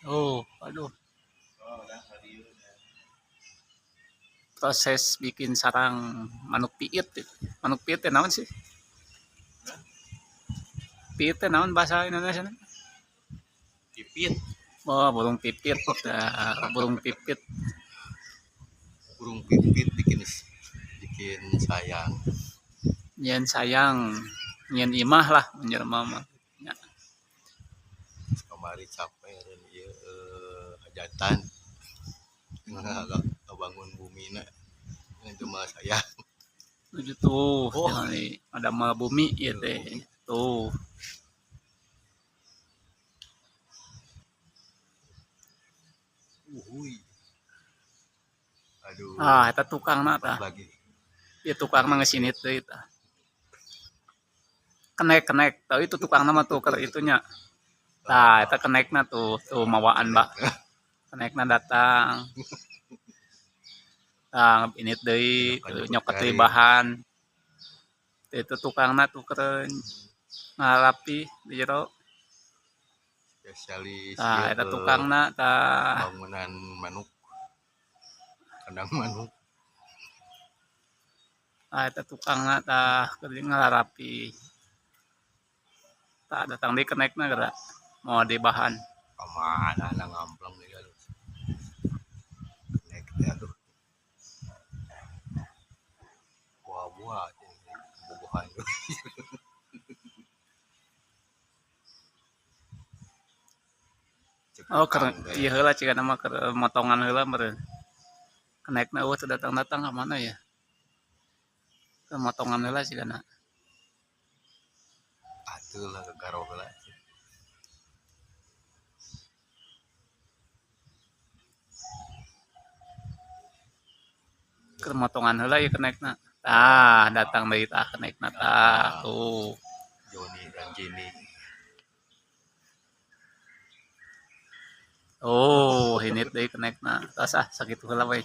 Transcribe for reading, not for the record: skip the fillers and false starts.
Oh, aduh. Proses bikin sarang manuk piit. Manuk piit teh naon sih? Piit teh naon bahasa Indonesia? Pipit. Oh, burung pipit. Burung pipit. Burung pipit bikin bikin sayang. Nyen sayang, nyen imah lah menjer mama. Ya. Kamari capek ieu hajatan. Bangun bumina itu mah sayang. Tujuh tuh, oh. Ada mal bumi ya teh. Tuh. Uhuy. Aduh. Ah, eta tukangna tah. Lagi. Ya tukangna ngesinit deui tah. Kenek-kenek, tahu itu tukangna mah tuh keur itunya. Tah, eta kenekna tuh, tuh mawaan, Mbak. Kenekna datang. Tah, init deui, nyokot deui bahan. Itu tukangna tuh keur ngarapi di jero. Spesialis. Tah, eta tukangna tah. Bangunan manuk. Kandang manuk. Tah, eta tukangna tah keur ngalarapi. Tah, datang deui kenekna geura. Mau di bahan. Kamana lah ngamplang deui aduh. Kenek teh aduh. Buah-buah bobohan. Oh, keur ieu heula cigana mah keur motongan heula meureun. Kenekna eueuh teu datang-datang ka mana ya? Keur motongan heula cigana. Atuh lah garo heula. Keur motongan heula ieu kenekna. Tah, datang deui tah kenekna tah. Tuh. Joni dan Jenny. Oh, hinit deui kenekna. Tos ah sakitu heula we.